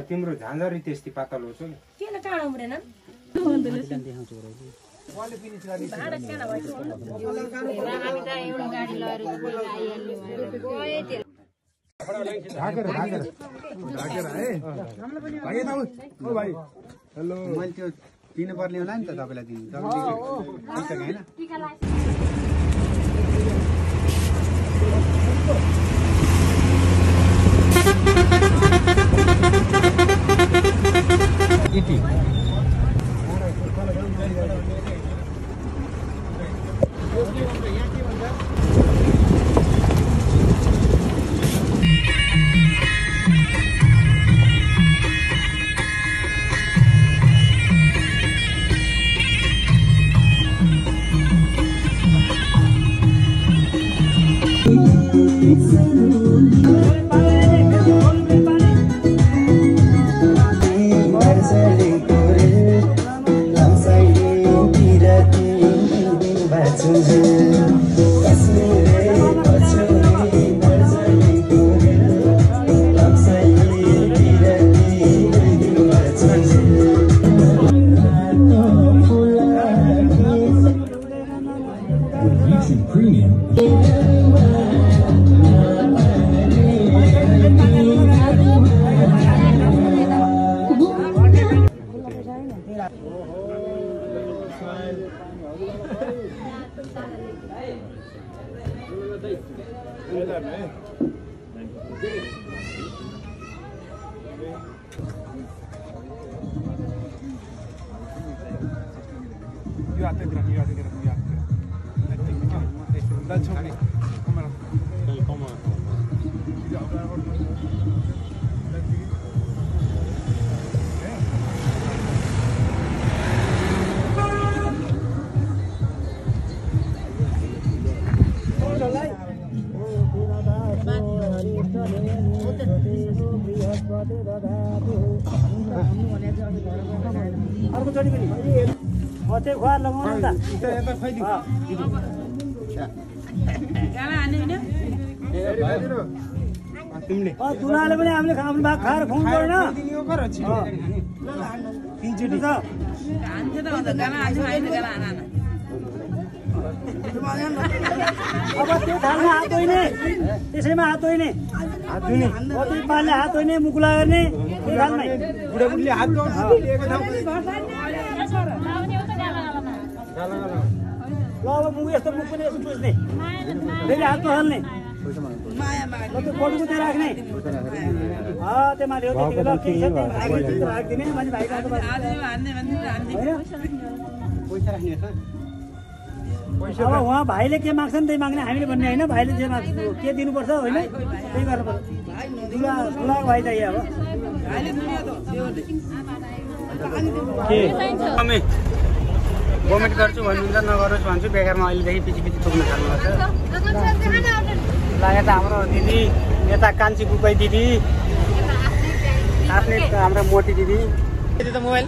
तिम्रो झाँझरी त्यस्तै पातलो छ नि किन टाढा उम्रेन हेलो मैले त्यो दिनुपर्ने होला नि त तपाईँलाई दिनु तुलाले पनि हामीले आफ्नो भाग खाएर खुवाउनु पर्दैन तीनचोटि त अब त्यो थालमा हात धोइने त्यसैमा हात धोइने हात धुने कति पालले हात धोइने मुकुला गर्ने त्यो थालमै बुढाबुढीले हात ल अब मुख यस्तो मुख पनि यस्तो पुज्ने फेरि हात नहाल्ने त्यो फोटोको त्यहाँ राख्ने त्यो माथि राखिदिने माथि भाइको अब उहाँ भाइले के माग्छ नि त्यही माग्ने हामीले भन्ने होइन भाइले जे माग्छ के दिनुपर्छ होइन त्यही गर्नुपर्छ ठुलाको भाइ चाहियो अब गभर्मेन्ट गर्छु भन्नुहुन्छ नगरोस् भन्छु बेकारमा अहिलेदेखि पछि पछि थुक्न थाल्नुपर्छ ल यता हाम्रो दिदी यता कान्छी बुबाई दिदी आफ्नै हाम्रो मोटी दिदी यति त मोबाइल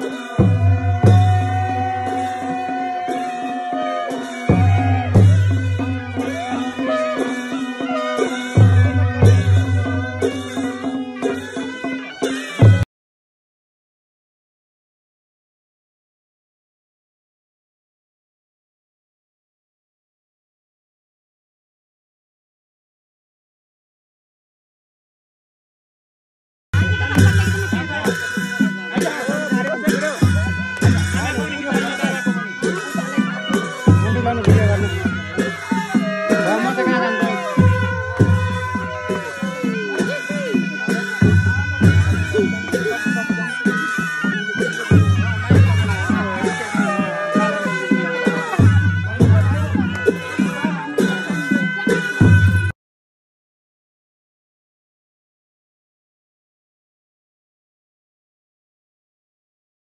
है